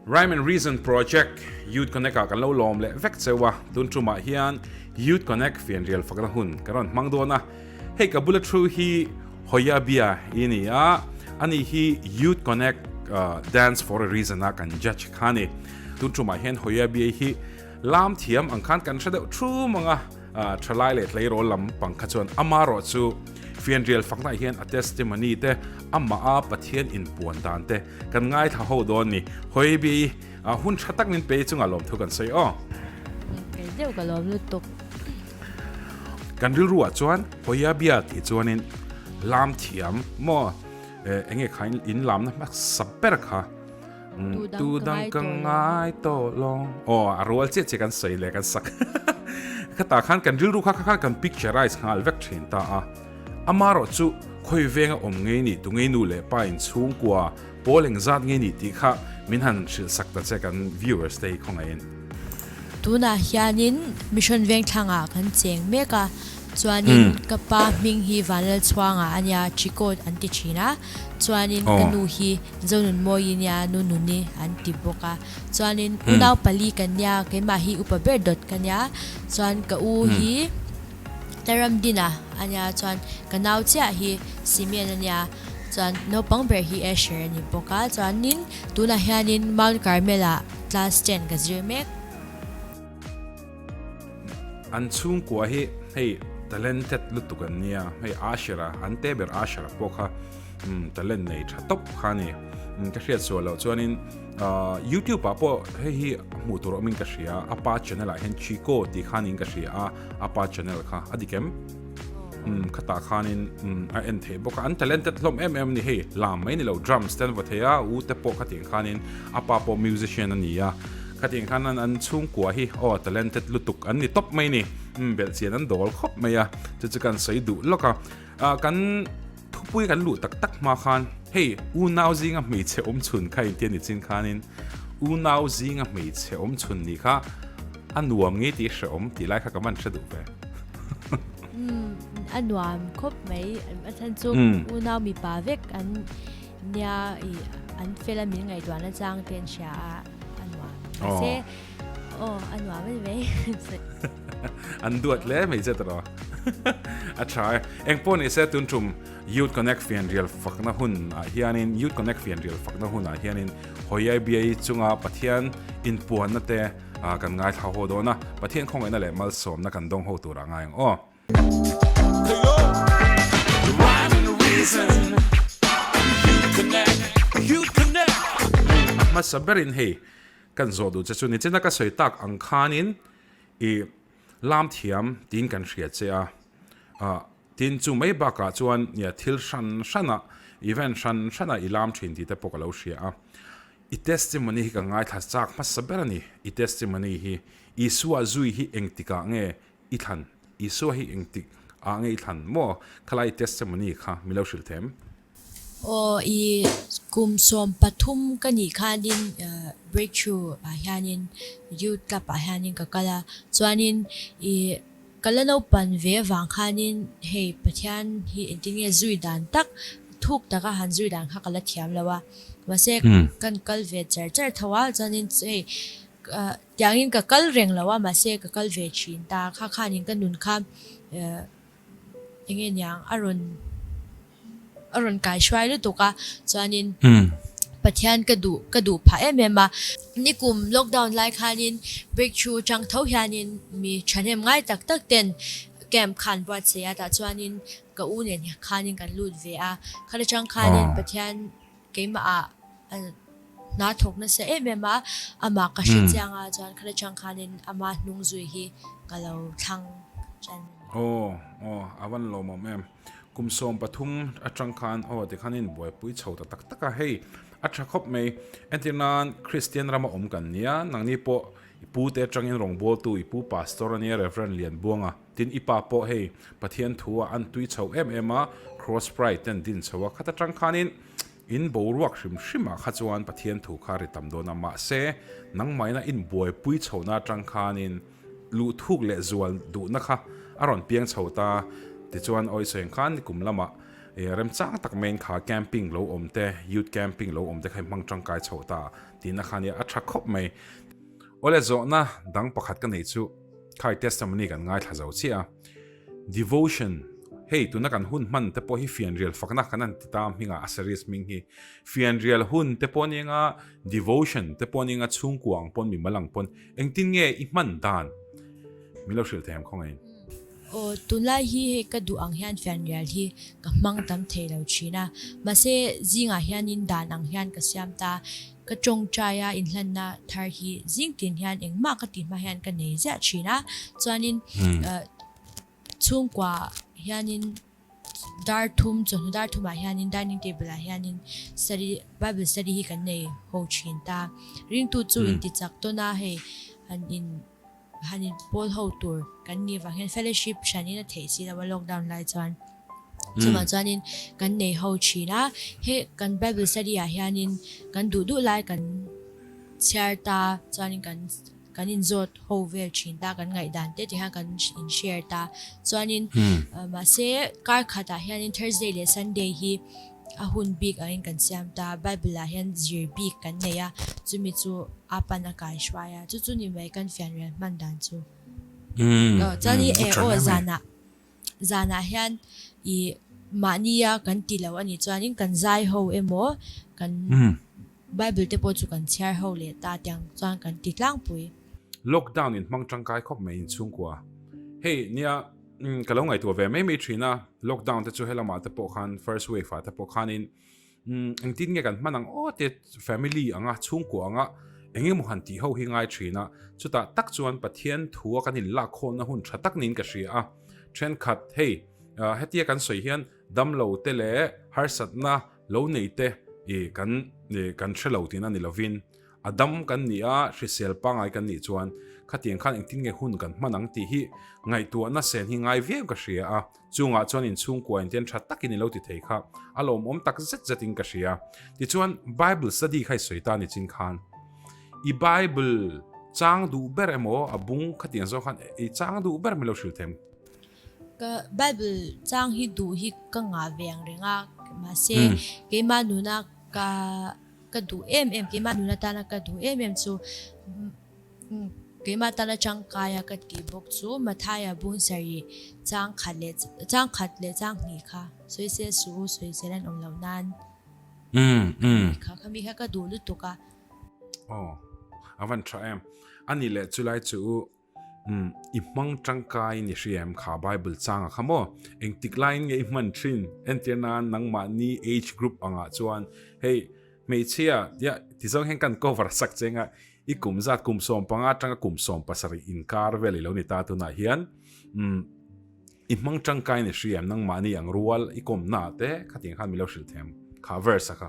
Rhyme and Reason Project Youth Connect ah kan lo lawm leh vek cheu a, tun tumah hian Youth Connect fianrial fakna hun kan rawn hmang dawn a. Hei ka bula thu hi Hoya Bia i ni a, ani hi Youth Connect Dance for a Reason a kan judge kha a ni. Tun tumah hian Hoya Bia hi lam thiam ang khan kan hre deuh thum ang a, thalai leh tleirawl lam pang kha chuan amarawh chu fianrial faknaah hian a testimony te, amah a Pathian inpuan dan te kan ngaithla ho dawn ni. Hoya Bia i hun tha tak min pe chunga lawmthu kan sawi aw. Kei deuh ka lawm lutuk. Kan rilruah chuan Hoya Bia tih chuanin lam thiam maw enge kha in lamna hmasa ber kha. Tu dang ka ngai tawh lo. Aw a rual chiah chiah kan sawi leh kan sak. Khatah khan kan rilru kha kha khan kan picturize nghal vek thin ta a. Amarawh chu khawi venga awm ngei nih tu ngei nu leh pa in chhungkua pawl engzat ngei nih tih kha min han hrilh sak ta che kan viewers te hi khawngaihin. Tunah hianin Mission Vengthlangah kan cheng mek a, chuanin ka pa hming hi Vanlalchhuanga a nia, Chikawt an ti thin a, chuanin ka nu hi Zonunmawi nia nu nuni an ti bawk a, chuanin unau pali kan nia, keimah hi upa ber dawt ka nia, chuan ka u hi Tlaramdina a nia, chuan ka nau chiah hi Simeon a nia, chuan naupang ber hi Asher a ni bawk a, chuanin tunah hianin Mount Carmel-ah class 10 ka zir mek. An chhungkua hi hei talented lutuk an nia, hei Asher-a an te ber Asher-a pawh kha talent nei tha tawp kha a ni. Ka hriat sual loh chuanin YouTube ah pawh hei hi hmuh tur awmin ka hria, a pa channel ah hian Chiko tih khanin ka hria a, a pa channel kha a dik em? Khatah khanin a en theih bawk a, an talented hlawm em em a ni hei, lam mai ni lo drums te an va thei a, u te pawh khatiang khanin a pa pawh musician a ni a, khatiang khan an chhungkua hi aw talented lutuk an ni tawp mai a ni, belhchian an dawl khawp mai a, chu chu kan sawi duh lawk a, kan. Thupui kan luh tak tak hma khan hei unau zinga hmeichhe awm chhun kha intia ni chin khanin unau zinga hmeichhe awm chhun nih kha a nuam ngei tih hrehawm tih lai kha ka van hre duh ve. Umm a nuam khawp mai a chhan chu unau mipa vek an nia ih an fel a min ngaihtuah na chang te an hria a a nuam mahse aw a nuam a ni mai. An duat hle mai che tawh. A tha e. Eng pawh ni se tun tum Youth Connect fianrial fakna hun ah hianin Youth Connect fianrial fakna hun ah hianin Hawiai Biai chunga Pathian inpuanna te kan ngaithla haw dawn a. Pathian khawngaihna leh malsawmna kan dawng ho tur ah ngai ang aw. A hmasa berin hei kan zawh duh che chu nichina ka sawi tak ang khanin I lam thiam tiin kan hria che a, ah tin chu mai bakah chuan nia thil hran hranah event hran hranah i lam thin tih te pawh ka lo hria a. I testimony hi ka ngaithla chak hmasa ber a ni. I testimony hi Isua zui hi engtikah nge i thlan? Isua hi engtik ah nge i thlan maw? Khalai i testimony kha mi lo hrilh them. Aw i kum 13 ka nih khanin breakthrough ah hianin youth club ah hianin ka kal a, chuanin i ka la naupan ve avang khanin hei Pathian hi engtin nge zui dan tak thuk taka han zui dan kha ka la thiam lo a, mahse kan kal ve char char tho a, chuanin hei tiangin ka kal reng lo a, mahse ka kal ve thin ta kha khanin ka nun kha enge niang a rawn. A rawn kai hruai lutuk a, chuanin Pathian ka duh ka duh phah em em a. Nikum lockdown lai khanin breakthrough chang tho hianin mi thahnem ngai tak tak ten camp khan buatsaih a, tah chuanin ka u nen khanin kan lut ve a. Kha atang khanin Pathian keimah ah hna thawk nasa em em a, amah ka hre chiang a, chuan kha atang khanin ama hnung zui hi ka lo thlang tan a ni. Aw aw a van lawmawm em. Kum 13 atang khan aw tikhan in buaipui chho ta tak tak a, hei a tha khawp mai. Entir nan Kristian rama awm kan nia, nangni pawh i pu te atangin rawngbawltu i pu Pastor a nia Reverend Lianbuanga, tin i pa pawh hei Pathian thu ah an tui chho em em a, Cross Pride ten din chho a, khat atang khanin in boruak hrim hrim ah kha chuan Pathian thu kha ri tam dawn a, mahse nangmahina in buaipui chhohna atang khanin Luh thuk leh zual duhna kha a rawn piang chho ta. Tichuan Awisawiang khan nikum lamah remchang tak maiin kha camping lo awm te, youth camping lo awm te kha i hmang tangkai chho ta. tihna kha nia a tha khawp mai. Awle zawhna dang pakhat ka neih chu khai testimony kan ngaithla zo chiah a. Devotion, Hei tuna kan hun hman te pawh hi fianrial fakna kan han ti ta hmingah a series hming hi. Fianrial hun te pawh nia devotion te pawh nia chhungkua ang pawn mimal ang pawn engtin nge i hman dan min lo hrilh thei ang khawngaih in. Aw, tunlai hi hei ka duh ang hian fianrial hi ka hmang tam thei lo thin a, mahse zingah hianin dan ang hian ka siam ta, ka tawngtai a inhlanna thar hi zing tin hian engmah ka tih hma hian ka nei ziah thin a, chuanin chhungkua hianin dar thum chawhnu dar thumah hianin dining table ah hianin study bible study hi kan nei ho thin ta, ringtu chu intichak tawn a hei han in. Han in pawl ho tur kan nih vang hian fellowship hran in a theih si lo a lockdown lai chuan chuvang chuanin kan nei ho thin a, he kan bible study ah hianin kan duh duh lai kan chhiar ta chuanin kan kan in zawt ho vel thin ta kan ngaihdan te ti hian kan in share ta chuanin mahse kar khat ah hianin Thursday leh Sunday hi A hun bik angin kan siam ta, Bible ah hian zir bik kan nei a, chumi chu a pan a kai hruai a, chu chu ni mai kan fianrial hman dan chu. Chuan i eh aw zanah zanah hian i mahnia kan ti lo a nih chuanin kan zai ho emaw kan Bible te pawh chu kan chhiar ho leh ta tiang chuan kan ti tlangpui. Lockdown in hmang tangkai khawp mai inchhungkua. Hei nia ka lo ngaihtuah ve mai mai thin a, lockdown te chu helamah te pawh khan first wave ah te pawh khanin engtin nge kan hman ang aw te family anga chhungkua anga eng emaw han tih ho hi ngai thin a, chutah tak chuan Pathian thua kan inlak khawlna hun tha tak niin ka hria a, thenkhat hei hetia kan sawi hian damlo te leh harsatna lo nei te kan kan hrelo tihna ni lovin A dam kan nih a, hrisel pangai kan nih chuan khatiang khan engtin nge hun kan hman ang tih hi ngaihtuahna sen hi ngai viau ka hria a, chungah chuan inchhungkua intian tha takin i lo ti thei kha a lawmawm tak zet zetin ka hria. Tichuan Bible study kha i sawi ta ni chin khan i Bible chang duh ber emaw a bung khatiang zawng khan i chang duh ber min lo hrilh them. Ka Bible chang hi duh hi ka ngah ve ang reng a, mahse keimah nuna ka Ka duh em em, keimah nun atana ka duh em em chu keimah tana tangkaia ka tih bawk chu Mathaia Bunsari chang khat leh chang khat leh chang hnih kha sawisel suh u, sawisel an awm loh nan kha kha mi kha ka duh lutuk a. Aw, a van tha em. A ni leh chulai chu Umm, i hmang tangkai ni hria em kha Bible changa kha maw? Engtik laiin nge i hman thin? Entir nan nangmahni age group angah chuan hei hmeichhia tia ti zawng hian kan cover sak che anga i kum zat kum 15 atanga kum 17 inkar vel i lo ni ta tunah hian umm i hmang tangkai ni hria em nangmahni ang rual i kawmna ah te khatiang khan mi lo hrilh them kha verse a kha.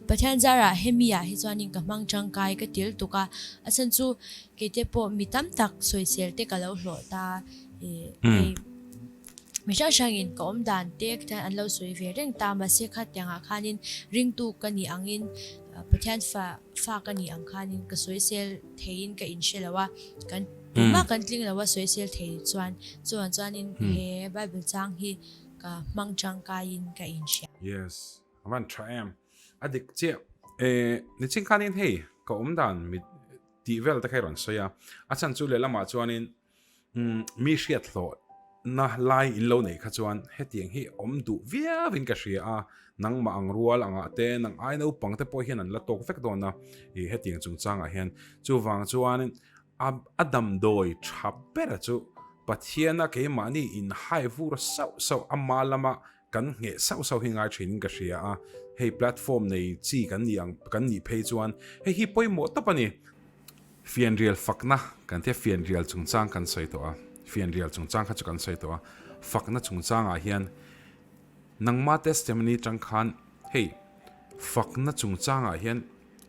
Pathian zarah hemi ah hi chuanin ka hmang tangkai ka til tuk a, a chhan chu keite pawh mi tam tak sawisel te ka lo hlawh ta i hei mi hrang hrangin ka awm dan te khian an lo sawi ve reng ta mahse khatiang ah khanin ringtu ka nih angin Pathian fa fa ka nih ang khanin ka sawisel theiin ka inhre lo a, kan tumah kan tling lo a sawisel thei chuan chuan chuanin he Bible chang hi ka hmang tangkaiin ka inhria. Yes. A van tha em. A dik chiah. E, nichin khanin hei ka awm dan mi tih vel te kha i rawn sawi a. A chhan chu lehlamah chuanin um, mi hriat hlawh na lai in lo neih kha chuan hetiang hi awm duh viau in ka hria a. Nangmah ang rual angah te, nang ai naupang te pawh hian an la tawk vek dawn a i hetiang chungchangah hian. Chuvang chuan a a damdawi tha bera chu Pathiana keimahni inhai vur sauh sauh ama lama Kan ngheh sauh sauh hi ngai thinin ka hria a, hei platform nei chi kan nih ang kan nih phei chuan hei hi pawimawh tawp a ni. Fianrial fakna kan tia fianrial chungchang kan sawi tawh a, fianrial chungchang kha chu kan sawi tawh a, fakna chungchangah hian nangma testimony tang khan hei fakna chungchangah hian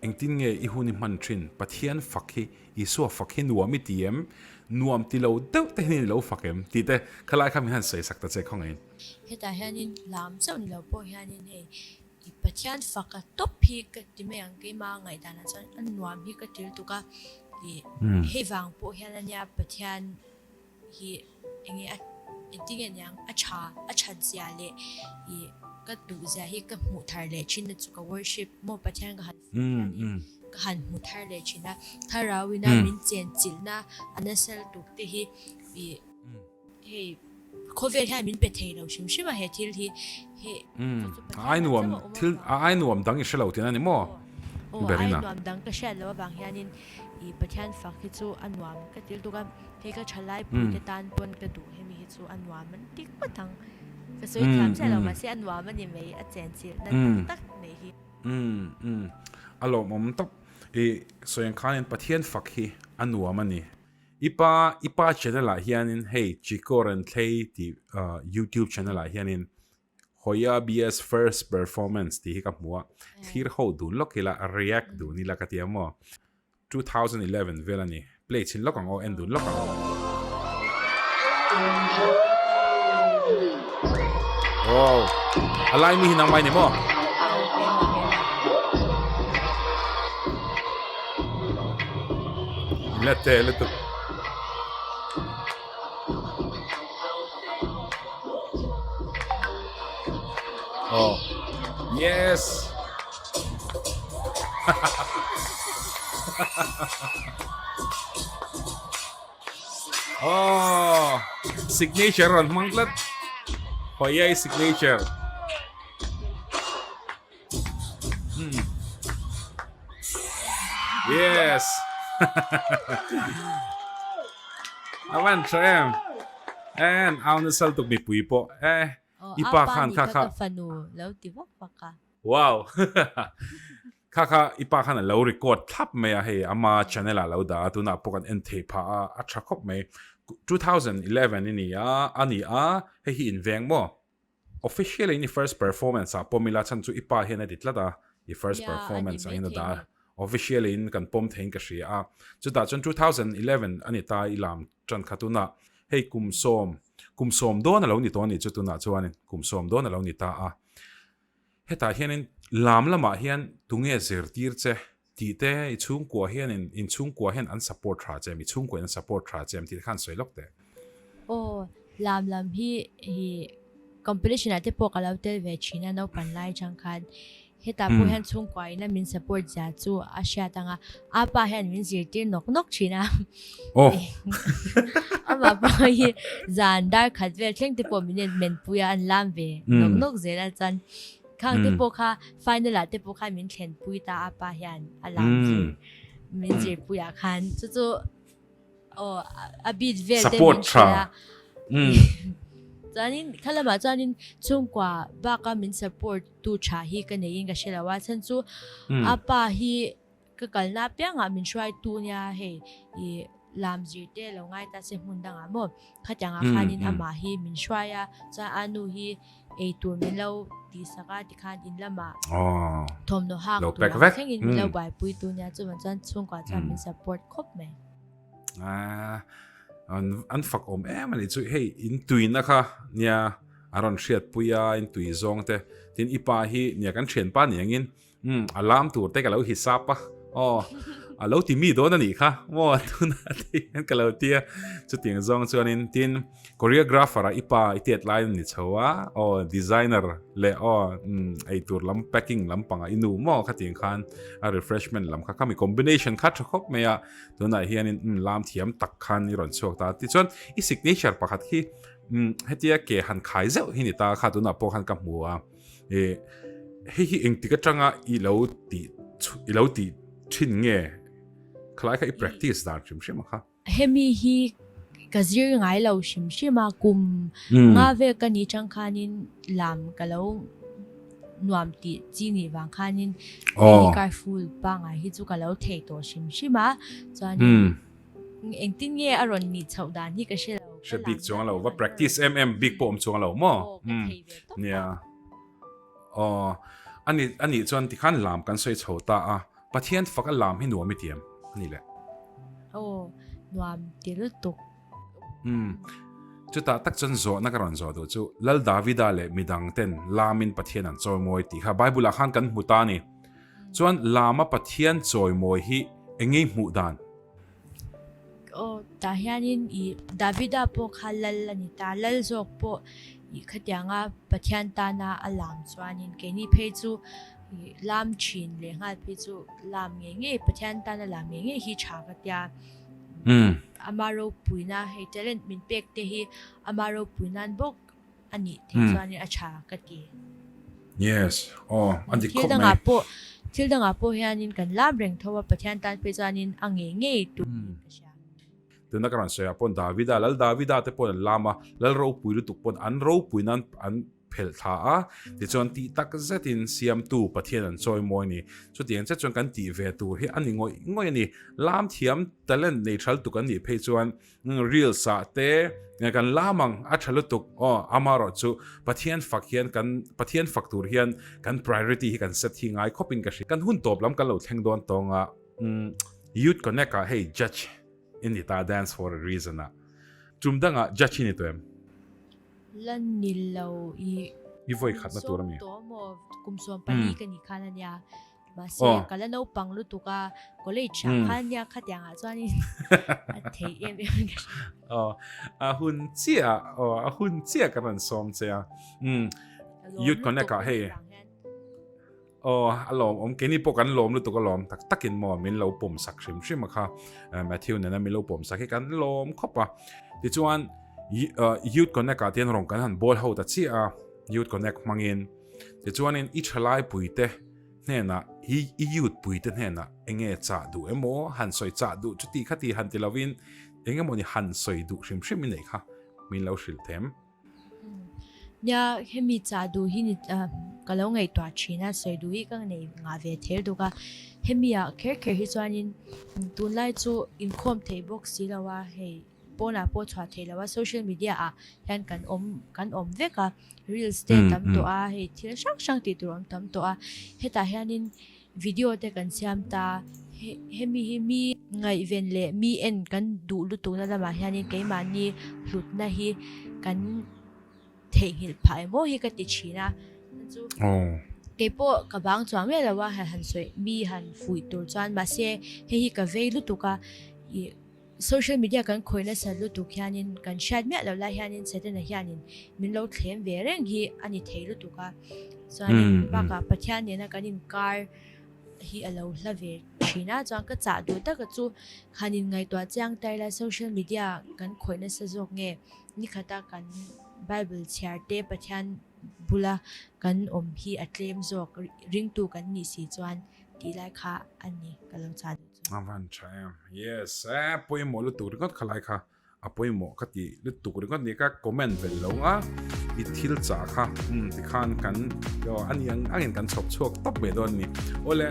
Engtin nge i hun i hman thin? Pathian fak hi, Isua fak hi nuam i ti em? Nuam ti lo deuh te hian i lo fak em? Tih te khalai kha min han sawi sak ta che khaw ngeiin. Hetah hianin lam chauh ni lo pawh hianin hei i Pathian fak a tawp hi ka ti mai ang keimah ngaihdanah chuan a nuam hi ka til tuk a, i hei vang pawh hian ania Pathian hi enge a engtin nge niang a tha a that zia leh i. ka duh zia hi ka hmuh thar leh thin na chu ka worship maw Pathian ka han fak hianin ka han hmu thar leh thin a, thlarau ina min chen chilhna a nasa lutuk te hi ih hei khawvel hian min pe thei lo hrim hrim a he thil hi hei chu chu Pathian ah chauh a awm avang a ai nuam dang i hre lo tihna a ni maw? Aw ai nuam dang ka hriat loh avang hianin ih Pathian fak hi chu a nuam ka ti lutuk a, hei ka thalai pui te tan pawn ka duh hemi hi chu a nuam an ti ngawt ang. Ka sawi thiam chiah lo mahse a nuam a ni mai, a chenchilhna tak tak nei hi. Umm umm a lawmawm tawp. I sawi ang khanin Pathian fak hi a nuam a ni. I pa i pa channel ah hianin hei Chiko Renthlei tih youtube channel ah hianin Hoya BS first performance tih hi ka hmu a, thlir ho dun lawk ila react dun ila ka ti a maw. 2011 vel a ni. Play chhin lawk ang aw, en dun lawk ang. Wow, a lai mi hi nangmah i ni maw? Let te lutuk. Oh, yes. Oh, signature rawn hmang tlat. Hoyai signature. Hmm. Yes. Avan tha em. En au na sal tuk mipui pawh. Eh, Oh, i pa apa khan ni kha kha kha. ka fanu lo ti vak vak a. Wow. Kha kha i pa khan a lo record thlap mai a hei ama channel ah lo dah a tunah pawh kan en thei phah a a tha khawp mai. 2011 i ni a a ni a hei hi inveng maw? Officially in i first performance ah pawm ila chhan chu i pa hian a ti tlat a, i first Nia, a ni performance angin a maithei dah a, ni. officially in kan pawm theiin ka hria a. Chutah chuan 2011 a ni ta i lam tan kha tunah hei kum sawm, kum sawm dawn a lo ni tawh a nih chu tunah chuanin kum sawm dawn a lo ni ta a. Hetah hianin lam lamah hian tunge zirtir che tih te i chhungkua hianin in chhungkua hian an support tha che em, i chhungkua in an support tha che em tih te khan sawi lawk teh. Aw, lam lam hi hi competition ah te pawh ka lo tel ve thin a naupang lai atang khan hetah pawh hian chhungkua in a min support zia chu a hriat ang a, a pa hian min zirtir nawk nawk thin a. Aw. Amah pawh hi zan dar khat vel thleng te pawh min en menpui a an lam ve nawk nawk zel a chuan Khang te pawh kha final ah te pawh khan min thlen pui ta a pa hian a lam zir min zir pui ah khan chu chu aw a beat vel te min hrilh a chuanin kha lamah chuanin chhungkua baka min support tu tha hi ka neiin ka hre lo a chhan chu a pa hi Ka kalna apiangah min hruaitu nia hei i lam zir te lo ngai ta se hmun dangah maw khatiangah khanin amah hi min hruai a chuan a nu hi ei tur min lo tihsak a tikhan in lamah thawmhnaw hak tur ang thlengin min lo buaipui tu nia chuvang chuan chhungkua chuan min support khawp mai. An fak awm em a nih chu hei in tuina kha nia a rawn hriatpui a in tui zawng te tin i pa hi nia kan thianpa ni angin Umm a lam tur te ka lo hisap a, aw a lo ti mi dawn a nih kha maw tunah te hian ka lo ti a, chutiang zawng chuanin tin choreographer ah i pa i tiat lai a ni chho a, aw designer leh aw umm eitur lam packing lampangah i nu maw khatiang khan a refreshment lam kha khami combination kha tha khawp mai a, tunah hianin umm lam thiam tak khan i rawn chhuak ta a, tichuan i signature pakhat hi umm hetia ke han khai zeuh hi ni ta kha tunah pawh khan ka hmu a. E hei hi engtik atanga i lo tih i lo tih thin nge khalai kha i practice dan hrim hrim a kha. Hemi hi ka zir ngai lo hrim hrim a kum nga vel ka ni chang khanin lam ka lo nuam tih chi nih vang khanin hei hi carful pangai hi chu ka lo thei tawh hrim hrim a chuanin Engtin nge a rawn nih chhoh dan hi ka hre lo. Hre bik chuang lo, va practice em em bik pawh awm chuang lo maw? Aw, ka thei ve tawp a. Nia. Aw, ani ani chuan tikhan lam kan sawi chho ta a, Pathian fak a lam hi nuam i ti em? Ani le. Aw, nuam ti lutuk. Umm, chutah tak chuan zawhna ka rawn zawh duh chu, Lal Davida leh midang ten lamin Pathian an chawimawi tih kha Bible ah khan kan hmu ta a ni. Chuan lama Pathian chawimawi hi engei hmuh dan? Aw, tah hianin i Davida pawh kha lal a ni ta, lal zawk pawh. Ih khatianga Pathian tana a lam chuanin keini phei chu ih lam thin leh nghal phei chu lam ngei ngei Pathian tana lam ngei ngei hi tha ka tia. Ama ropuina hei talent min pek te hi ama ropui nan bawk a nih theih chuanin a tha ka ti. Yes, aw a dik khawp mai. Thil dangah pawh thil dangah pawh hianin kan lam reng tho a Pathian tan phei chuanin a ngei ngei tur niin ka hria. Tuna ka rawn sawi ah paw'n Davida, Lal Davida te paw'n an lam a, Lal ropui lutuk paw'n an ropui nan an phelh thla a, tichuan tih tak zetin Siamtu Pathian an chawi mawi a ni. Chutiang che chuan kan tih ve tur hi a ni ngawih ngawih a ni. Lam thiam talent nei tha lutuk an nih phei chuan reels ah te kan lam ang a tha lutuk aw amaherawh chu Pathian fak hian kan Pathian fak tur hian kan priority hi kan set hi ngai khawpin ka hria. Kan hun tawp lam kan lo thleng dawn tawng a, Youth Connect ah hei judge I ni ta dance for a reason a tum dangah judge i ni tawh em? La ni lo i. I vawi khatna tur a mi? Kum sawm tawh maw kum 14 ka nih khan a nia. Mahse ka la naupang lutuk a college ah khan nia khatiang ah chuanin a theih em em ka hria. Aw a hun chiah aw a hun chiah ka rawn sawm che a. Youth Connect ah hei. Aw, a lawmawm. Keini pawh kan lawm lutuk a lawm tak takin maw min lo pawm sak hrim hrim a kha. Matthew nena min lo pawm sak hi kan lawm khawp a. Tichuan, Youth Connect ah te hian rawn kan han bawl ho ta chiah a, Youth Connect hmangin. Tichuanin i thalai puite hnenah, i youth puite hnenah enge chah duh emaw, han sawi chah duh chuti khati han ti lovin engemawni han sawi duh hrim hrim i neih kha min lo hrilh them. Nia, hemi chah duh hi ni ka lo ngaihtuah thin a, sawi duh hi ka nei ngah ve ther duk a. Hemi ah kher kher hi chuanin tunlai chu inkhawm theih bawk si lo a, hei pawnah pawh chhuah theih lo a, social media ah hian kan awm kan awm vek a, reels te tam tawh a, hei thil hrang hrang tih tur awm tam tawh a, hetah hianin Video te kan siam ta, hemi hi mi ngaihven leh mi en kan duh lutukna lamah hianin keimahni hlutna hi kan theihnghilh phah emaw hi ka ti thin a, chu keipawh ka bang chuang miah lo a han sawi mi han fuih tur chuan mahse hei hi ka vei lutuk a ih Social media kan khawih nasa lutuk hianin kan hriat miah loh lai hianin Setana hianin min lo thlem ve reng hi a ni thei lutuk a. Chuanin bakah Pathian nena kan inkar hi a lo hla ve thin a. Chuan ka chah duh taka chu han inngaihtuah chiang ta ila social media kan khawih nasa zawk nge nikhata kan Bible chhiar te Pathian bula kan awm hi a tlem zawk ringtu kan nih si chuan tih lai kha a ni ka lo chah duh. A van tha em. Yes, eh pawimawh lutuk ringawt kha lai kha a pawimawh ka ti lutuk ringawt ni ka comment vel lo nga i thil chah kha um tikhan kan yo ani ang angin kan chhawp chhuak tawp mai dawn ni awle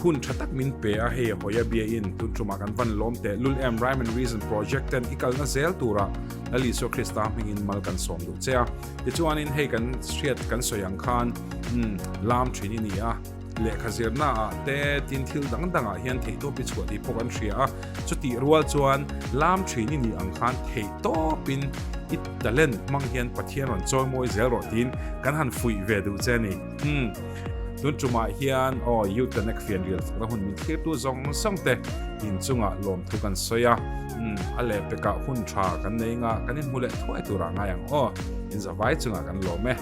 hun tha tak min pe a hei hawia bia in tun tumah kan van lawm teh lul em rhyme and reason project ten i kalna zel tura Lal Isua Krista hmingin mal kan sawm duh che a tichuanin hei kan hriat kan sawi ang khan um lam thin i ni a Lehkha zirnaah te tin thil dang dangah hian theihtawp i chhuah tih pawh kan hria a, chutih rual chuan lam thin i nih ang khan theihtawpin i talent hmang hian Pathian rawn chawimawi zel rawh tiin kan han fuih ve duh che a ni. Umm, tun tumah hian aw Youth Connect fianrial fakna hun min thlirtu zawng zawng te inchungah lawmthu kan sawi a, umm, a lehpekah hun tha kan nei nga kan inhmu leh thuai turah ngai ang aw, inzavai chungah kan lawm e.